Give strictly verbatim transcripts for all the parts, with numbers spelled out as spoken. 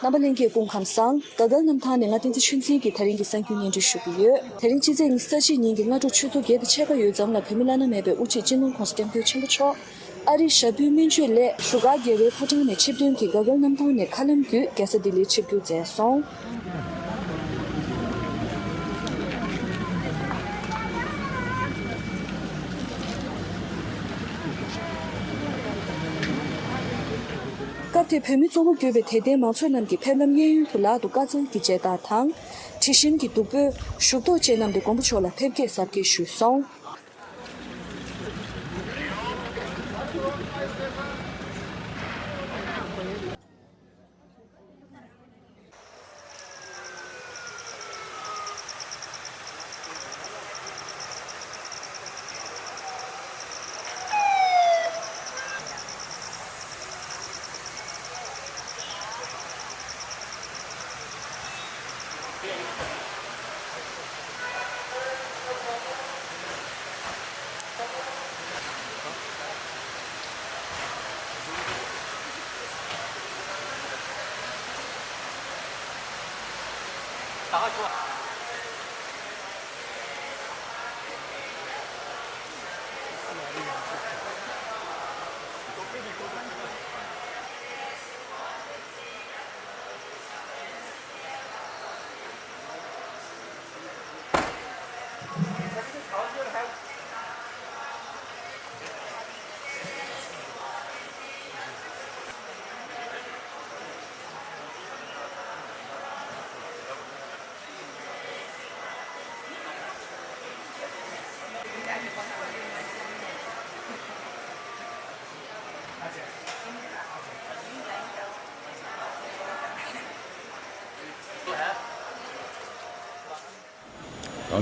རྣམ་པ་ལྷན་རྒྱས་སྐུ་ཁམས་བཟང་། དགའ་དགའ་གནམ་ཐང་ནས་ང་བསྟན་འཛིན་ཆོས་འཛིན་གྱིས་ད་རིང་གི་གསར་འགྱུར་སྙན་སྒྲོན་ཞུ་གི་ཡོད། དེ་རིང་སྤྱི་ཚེས་ཉི་ཤུ་རྩ་གཅིག་ཉིན་གྱི་སྔ་དྲོ་ཆུ་ཚོད་བརྒྱད་དང་ཕྱེད་ཀ་ཡོལ་ཙམ་ལ་བོད་མི་བླ་ན་མེད་པའི་དབུ་ཁྲིད་སྤྱི་ནོར་༸གོང་ས་༸སྐྱབས་མགོན་ཆེན་པོ་མཆོག་ཨ་རིའི་ཞྭ་སྤུའི་སྨན་བཅོས་སླད་བཞུགས་སྒར་རྒྱལ་བའི་ཕོ་བྲང་ནས་ཆིབས་ཐོན་གྱིས་ག་གལ་གནམ་ཐང་ནས་མཁའ་ལམ་བརྒྱུད་རྒྱལ་ས་ལྡི་ལིར་ཆིབས་བསྒྱུར་མཛད་སོང་། སྐབས་དེར་བོད་མི་གཙོ་བོ་གྱུར་པའི་དད་ལྡན་མང་ཚོགས་རྣམས་ཀྱིས་ཕེབས་ལམ་གཡས་གཡོན་དུ་ལག་ཏུ་དཀར་ཚང་གི་མཇལ་དར་དང་། དྲི་ཞིམ་གྱི་བདུག་སྤོས། བཞུགས་ཏོག་བཅས་བསྣམས་ཏེ་མགོན་པོ་མཆོག་ལ་ཕེབས་སྐྱེལ་གཟབ་རྒྱས་ཞུས་སོང་།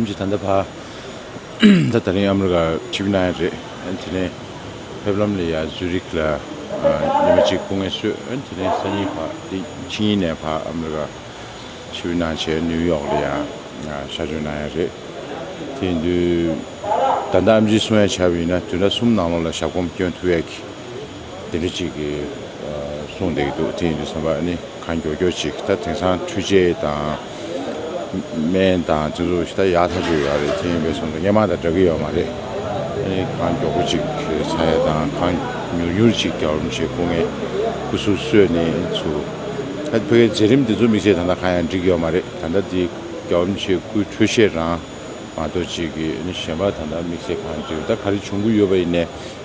ཨམ་ཅི་ད་ལྟ་ཕ་ད་དེ་རིང་ཨ་མི་རི་ཀ་ཆིབས་གནང་ཡ་རེད། ཨ་དེ་ནས་ཕེབས་ལམ་ལ་ཡ་ཛུ་རིག་ལ་ཨ་ཉི་མ་གཅིག་སྐུ་ངལ་གསོས། ཨ་དེ་ནས་སང་ཉིན་ཕ་དེ་ཕྱི་ཉིན་ནས་ཕ་ཨ་མི་རི་ཀ་ཆིབས་གནང་བྱས་ནིའུ་ཡོག་ལ་ཡ་ཨ་ཆ་འཇོག་གནང་ཡ་རེད། དེ་ཡིན་དུས་ད་ལྟ་ཨམ་ཅིས་གསུང་ཡ་ཆ་བཞག་པ་ཡིན་ན་བདུན་ཕྲག་གསུམ་ནང་ལོགས་ལ་ཞབས་གོམ་སྐྱོན་ཐུབ་ཡ་གི་དེ་འདྲ་ཅིག་གི་ཨ་གསུངས་བསྡད་ཀྱི་འདུག་དེ་ཡིན་དུས་ཙམ་པ་ཨ་ནི་གང་མགྱོགས་མགྱོགས་ཅིག་ད་དེང་སང་འཕྲུལ་ཆས་དང་སྨན་དང་དེ་ཚོ་ཞིག་ད་ཡག་ཐག་ཆོད་ཡོད་རེད། དེ་ཡིན་པའི་སོང་ཙང་སྔོན་མ་དང་འདྲ་གི་ཡོད་མ་རེད། ཨ་ནི་གང་མགྱོགས་པོ་ཅིག་ཚར་ཡ་དང་གང་མྱུར་མྱུར་ཅིག་རྒྱལ་བ་རིན་པོ་ཆེ་སྐུ་ངལ་སྐུ་གཟུགས་གསོས་ནས་ཚུར་ཨ་ཕ་གིའི་མཛད་རིམ་དེ་ཚོ་དམིགས་བསལ་ད་ལྟ་གང་ཡང་འགྲིག་གི་ཡོད་མ་རེད། ད་ལྟ་འདི་རྒྱལ་བ་རིན་པོ་ཆེའི་སྐུའི་འཕྲོད་བཞེས་རང་མ་གཏོགས་ཅིག་གི་ཨ་ནི་གཞན་པ་ད་ལྟ་དམིགས་བསལ་གང་འགྲིག་ད་ག་རེ་བྱུང་གི་ཡོད་པ་ཡིན་ནའི་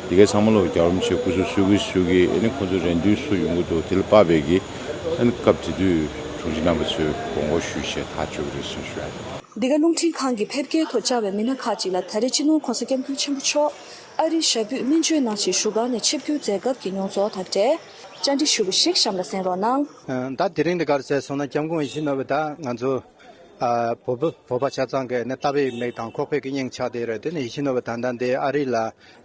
འདི་གའི་ཚང་མ་ལོ་རྒྱལ་བ་རིན་པོ་ཆེ་སྐུ་གཟུགས་གསོ་གི་གསོ་གི་ཨ་ནི་ཁོང་ཚོ་རེ་འདུན་སུ་ཡོང་གི་འདུག་དེ་ལ་དཔག་པའི་གི་ཨ་ནི་སྐབས་དེ་དུས་དྲུང་ཆེ་རྣམ་པ་ཚོས་དགོངས་སྐོར་ཞུས་བྱས་ཐག་གཅོད་ཀྱི་རེད་ཟེར་ཞུ་ཡ་རེད། འདི་ག་རླུང་འཕྲིན་ཁང་གིས་ཕེབས་སྐྱེལ་ཐོག་བཅར་བའི་མི་སྣ་ཁག་ཅིག་ལ་ད་རེས་སྤྱི་ནོར་༸གོང་ས་༸སྐྱབས་མགོན་ཆེན་པོ་མཆོག་ཨ་རིའི་ཞྭ་སྤུས་སྨན་བཅོས་གནང་ཞིང་བཞུགས་སྒར་ནས་ཆིབས་བསྒྱུར་མཛད་སྐབས་ཀྱི་མྱོང་ཚོར་དང་འབྲེལ་བཅར་འདྲི་ཞུས་པ་ཞིག་གཤམ་ལ་གསན་རོགས་གནང་། ད་དེ་རིང་འདི་ག་རེ་ཟེར་སོང་ན་༸སྐྱབས་མགོན་ཡིད་བཞིན་ནོར་བུ་ད་ང་ཚོ་ཨ་བོད་པ་བོད་པ་ཆ་ཚང་གི་ནི་ལྟ་བའི་མིག་དང་ཁོག་པའི་གི་སྙིང་ཆགས་བསྡད་ཡོད་རེད། དེ་ནི་ཡིད་བཞིན་ནོར་བུ་ད་ལྟ་འདི་ཨ་རི་ལ་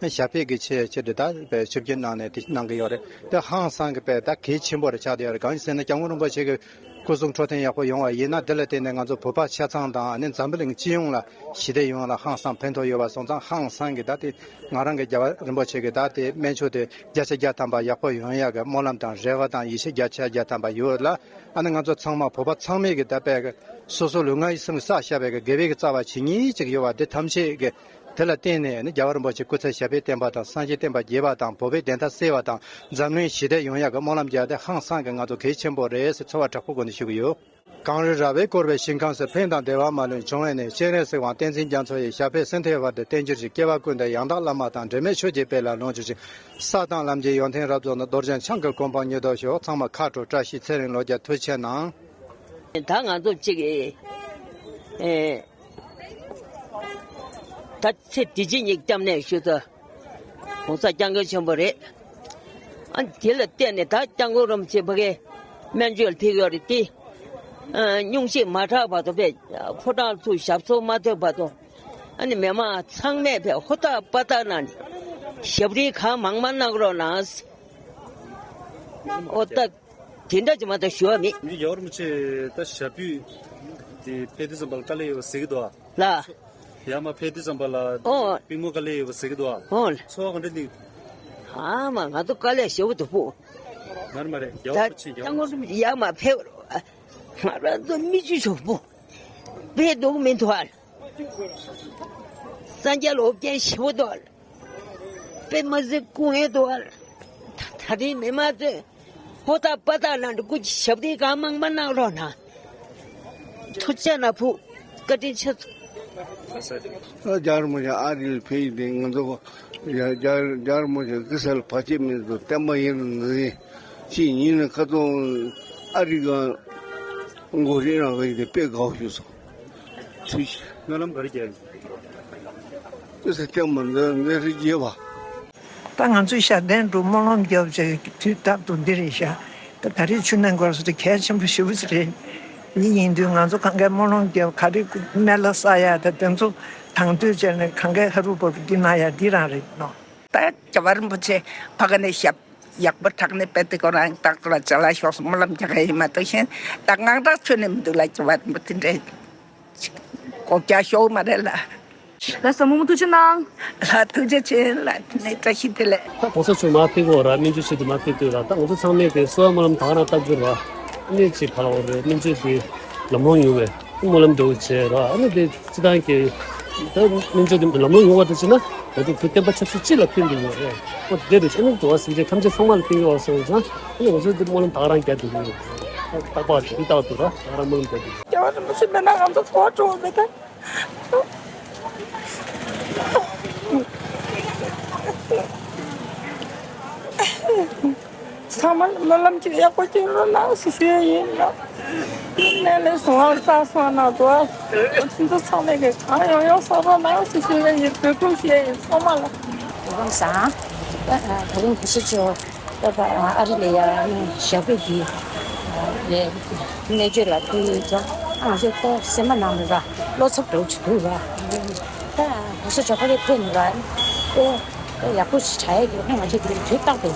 ཞྭ་སྤུས་ཀྱི་ཆེད་ཆེད་དུ་ད་ཆིབས་བསྒྱུར་གནང་ནས་དེ་གནང་གི་ཡོད་རེད། དེ་ཧང་སང་གི་དཔེ་ད་གལ་ཆེན་པོ་རེད་ཆགས་བསྡད་ཡོད་རེད། གང་ཡིན་ཟེར་ན་༸སྐྱབས་མགོན་རིན་པོ་ཆེ་གི་སྐུ་གཟུགས་འཕྲོད་བསྟེན་ཡག་པོ་ཡོང་བ་ཡིན་ན་དེ་ལ་བརྟེན་ནས་ང་ཚོ་བོད་པ་ཆ་ཚང་དང་ཨ་ནི་འཛམ་བུ་གླིང་སྤྱི་ཡོངས་ལ་ཞི་བདེ་ཡོང་བ་ལ་ཧང་སང་ཕན་ཐོགས་ཡོད་པ་སོང་ཙང་ཧང་སང་གི་ད་དེ་ང་རང་གི་རྒྱལ་བ་རིན་པོ་ཆེ་གི་ད་དེ་སྨན་མཆོག་དེ་བརྒྱ་ཆ་བརྒྱ་ཐམ་པ་ཡག་པོ་ཡོང་ཡག་གི་སྨོན་ལམ་དང་རེ་བ་དང་ཡིད་ཆེས་བརྒྱ་ཆ་བརྒྱ་ཐམ་པ་ཡོད་ལ། ཨ་ནི་ང་ཚོ་ཚང་མ་བོད་པ་ཚང་མས་གི་ད་དཔེ་གི་སོ་སོ་ལུས་ངག་ཡིད་གསུམ་གི་བསགས་བཞག་པའི་གི་དགེ་བའི་གི་རྩ་བ་ཇི་སྙེད་ཅིག་ཡོད་པ་དེ་ཐམས་ཅད་གི་དེ་ལ་བརྟེན་ནས་ནི་རྒྱལ་བ་རིན་པོ་ཆེ་སྐུ་ཚེ་ཞབས་པད་བརྟན་པ་དང་སངས་རྒྱས་བསྟན་པ་རྒྱས་པ་དང་བོད་པའི་བདེན་མཐའ་གསལ་བ་དང་འཛམ་གླིང་ཞི་བདེ་ཡོང་ཡག་གི་སྨོན་ལམ་རྒྱག་དེ་ཧང་སང་གི་ང་ཚོ་གལ་ཆེན་པོ་རེད་ཟེར་ཚོར་བ་དྲག་པོའི་སྒོ་ནས་ཞུ་གི་ཡོད། གངས་རི་ར་བས་བསྐོར་བའི་ཞིང་ཁམས་སུ། ཕན་དང་བདེ་བ་མ་ལུས་འབྱུང་བའི་གནས། སྤྱན་རས་གཟིགས་དབང་བསྟན་འཛིན་རྒྱ་མཚོ་ཡི། ཞབས་པད་སྲིད་མཐའི་བར་དུ་བརྟན་གྱུར་ཅིག་སྐྱེ་བ་ཀུན་ཏུ་ཡང་དག་བླ་མ་དང་། འབྲལ་མེད་ཆོས་ཀྱི་དཔལ་ལ་ལོངས་སྤྱོད་ཅིང་། ས་དང་ལམ་གྱི་ཡོན་ཏན་རབ་རྫོགས་ནས། རྡོ་རྗེ་འཆང་གི་གོ་འཕང་མྱུར་ཐོབ་ཤོག་ཚང་མ་ཁ་དྲོ་བཀྲ་ཤིས་ཚེ་རིང་ལོ་བརྒྱ་ཐུགས་རྗེ་གནང་། ད་ང་ཚོ་གཅིག་གིས་ཨེ་ད་ཚེ་འདི་ཕྱི་གཉིས་སྐྱབས་གནས་ཞུ་ཚོ། ༸གོང་ས་༸སྐྱབས་མགོན་ཆེན་པོ་རེད། ཨ་དེ་ལ་བརྟེན་ནས་ད་༸སྐྱབས་མགོན་རིན་པོ་ཆེ་ཕ་གིའི་སྨན་བཅོས་ལ་ཕེབས་ཡོད་རེད་དེ། ཨ་སྙུང་གཞི་མ་དྲག་བར་དུ་ཕེབས་ཕོ་བྲང་ཚུར་ཞབས་སོར་མ་ཐོན་བར་དུ། ཨ་ནི་མི་མང་ཚང་མས་ཕེབས་ཧུར་ཐག་པ་ཐག་གནང་ནས་ཞབས་རིམ་གང་མང་མང་གནང་རོགས་གནང་། ཨོ་ད། དེ་འདྲ་ཅིག་མ་གཏོགས་ཞུ་བ་མེད། འདི་རྒྱལ་བ་རིན་པོ་ཆེ་ད་ཞྭ་སྤུས་དེ་ཕེབས་དུས་ཙམ་པ་ལ་དཀའ་ལས་ཡོད་པ་ཟེར་གི་འདུག་ཨ། ལགས། ཡར་མར་ཕེབས་དུས་ཙམ་པ་ལ་ཨོ། པུས་མོ་དཀའ་ལས་ཡོད་པ་ཟེར་གི་འདུག་ཨ། ཨོ། ཚོར་བ་ག་འདྲ་འདུག་ཨ་མ་ང་ཚོ་དཀའ་ལས་ཞེ་པོ་འདུག་པོ། ང་རེ་མ་རེད་རྒྱལ་བ་རིན་པོ་ཆེ་རྒྱལ་བ་རིན་པོ་ཆེ་ཡར་མར་ཕེབས། ང་རང་ཚོ་མི་ཆུ་ཆོག་པོ་བས་འདུག་མི་འདུག་ཨ། སངས་རྒྱས་ལ་འོ་བརྒྱལ་ཞེ་པོ་འདུག་ཨ། དཔེ་མ་སྲིད་སྐུ་ངལ་འདུག་ཨ། ད་ད་རིང་མི་མང་ཚོས་ཧོ་ཐག་པ་ཐག་ནང་དུ་སྐུ་ཞབས་བརྟན་གང་མང་མང་གནང་རོགས་གནང་། ཐུགས་རྗེ་གནང་ཕུ། བཀའ་དྲིན་ཆེ། རྒྱལ་བ་རིན་པོ་ཆེ་ཨ་རི་ལ་ཕེབས་ཡིན་ཏེ། ང་ཚོ་རྒྱལ་རྒྱལ་བ་རིན་པོ་ཆེ་གེ་སར་ལ་བར་ཆད་མེད་དུ་བསྟན་པ་ཡུན་རིང་། ཅི་ཡིན་ན་ཁ་ཚོ་ཨ་རི་ག་མགོ་རིལ་རང་བས་ཏེ་དཔེ་དགའ་བོ་བྱུང་སོང་། ཐུགས་རྗེ་ཆེ། སྨོན་ལམ་ག་རེ་རྒྱག་ཡིན། ཀུན་གསལ་བསྟན་པ་འདི་འདི་རིགས་རྒྱས་པ། ད་ང་ཚོའི་ཞབས་བརྟན་དུ་སྨོན་ལམ་རྒྱབ་བྱས་དུས་རྟག་ཏུ་འདི་རེད་ཤག་ད་ད་རེས་ཆུ་ནང་སྐོར་སོ་དེ་གལ་ཆེན་པོ་ཞེ་པོ་ཅིག་རེད། འདི་ཡིན་དུས་ང་ཚོ་གང་གའི་སྨོན་ལམ་རྒྱབ། ག་རེ་སྨན་བླ་ས་ཡ་ད་དེ་ཚོ་དང་དུ་བྱས་ནས་གང་གའི་ཧ་རུ་བ་རུ་འདི་ན་ཡ་འདི་རང་རེད་ནོ། ད་རྒྱལ་བ་རིན་པོ་ཆེ་ཕ་ག་ནས་ཞབས་ཡག་པོ་དྲག་ནས་དཔེ་དེ་ཁོ་རང་རྟག་ཏུ་ལ་ཅ་ལག་ཤོག་སྨོན་ལམ་རྒྱག་ག་ཡིན་མ་གཏོགས་གཞན་ད་དངངས་སྐྲག་ཁྱོན་ནས་མི་འདུག་ལ། རྒྱལ་བ་རིན་པོ་དེ་འདྲའི་སྒོ་བརྒྱག་ཤོག་མ་རེད་ལ། ལགས་སོ། མུ་མུ་ཐུགས་རྗེ་གནང་། ལགས་ཐུགས་རྗེ་ཆེ་ལགས། ནས་བཀྲ་ཤིས་བདེ་ལེགས། ད་གོང་ས་མཆོག་མར་ཕེབས་ཀྱི་ཡོད་ར། སྨན་བཅོས་ཆེད་དུ་མར་ཕེབས་ཀྱི་ཡོད་ར། ད་ང་ཚོ་ཚང་མས་དེ་གསོལ་བ་སྨོན་ལམ་ད་ག་རང་བཏབ་ཀྱི་ཡོད་ར། ཨ་ནི་ཅིག་ག་ལ་འོ་རེད། སྨན་བཅོས་དེ་ལམ་ལྷོང་ཡོང་བའི་སྨོན་ལམ་འདྲ་བོ་བྱས་ར། ཨ་ནི་དེ་སྤྱི་བཏང་གི་ད་སྨན་བཅོས་དེ་ལམ་ལྷོང་ཡོང་བ་དེ་བྱས་ན་ང་ཚོ་བོད་བསྟན་པ་ཆབ་སྲིད་སྤྱི་ལ་ཕན་འདུག་ཡོད་རེད། ཨོ་དེ་རེད། ཨ་ནི་འགྲོ་བ་སེམས་ཅན་ཐམས་ཅད་ཚང་མ་ལ་ཕན་གྱི་ཡོད་སོང་ཙང་། ཨ་ནི་ང་ཚོ་དེ་སྨོན་ལམ་ད་ག་རང་རྒྱག་འདུག་ཡོད། རྟག་པར་དེ་རྟག་ཏུ་ར་ད་ག་རང་སྨོན་ལམ་རྒྱག་འདུག་ཡོད། རྒྱལ་བ་རིན་པོ་ཆེ་མེད་ན་ང་ཚོ་གོ་བ་འགྲོ་བ་མེད་ད། ཚང་མ་སྨོན་ལམ་གྱི་ཡག་པོ་གྱིས་རོགས་གནང་ཞེས་ཞུ་ཡ་ཡིན་ལ། གནས་ལས་བཟུང་བར་བསགས་སོང་ན་དོ། ཁྱེད་ཚོ་ཚང་མས་ཀྱི་གང་ཡོང་ཡོང་བསགས་རོགས་གནང་ཞེས་ཞུ་ཡ་ཡིན། འབོད་སྐུལ་ཞུ་ཡ་ཡིན་ཚང་མ་ལ། ལམ་སང་། ད་རིང་གོང་ས་མཆོག་ད་ལྟ་ཨ་རི་ལ་ཡ་ནི་ཞབས་པད་ཀྱི་ནས་གནས་བཅུད་ལ་ཕུལ་ཡོད་ཙང་། ང་ཚོས་ཁོ་སེམས་པ་ནང་ལ་ར་བློ་འཚབ་འདྲ་བོ་ཅིག་འདུག་ར། ད་གོང་ས་མཆོག་ཕ་གིར་ཕེབས་ནས་ར་ཨེ་ཨེ་ཡག་པོ་ཞིག་དྲག་ཡས་ཀྱི། ང་ཚོས་དེ་རིང་དུས་རྟག་ཏུ་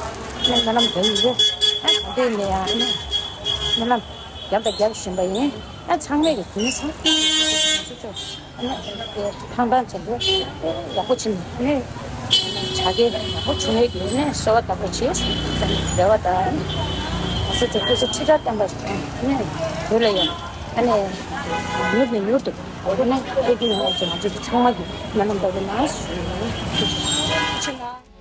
ནས་སྨོན་ལམ་རྒྱག་ཡོད། ད་ག་འདྲ་ནས་ཡང་ནས་སྨོན་ལམ་རྒྱབ་དང་རྒྱབ་བཞིན་པ་ཡིན། ད་ཚང་མས་ཀྱི་དུས་ཚང་གོང་ས་མཆོག་ཨ་ནི་ཐང་ཐང་ཆེན་པོ་ཡག་པོ་ཕྱིན་ནས་བྱ་དགའ་ཡག་པོ་བྱུང་ཡོད་ཀྱི་ནས་གསོལ་བ་བཏབ་པ་བྱས། རེ་བ་དང་གོང་ས་མཆོག་སྐུ་ཚེ་ཁྲི་ཕྲག་བརྟན་པ་ནས་བོད་ལ་ཡང་ཨ་ནི་མྱུར་ནས་མྱུར་དུ་ཨ་ནི་ཕེབས་ཀྱི་ཡོང་བ་བྱས། ང་ཚོ་ཚང་མ་གི་སྨོན་ལམ་བཏབ་པ་ན་ཞུ་ཡིན།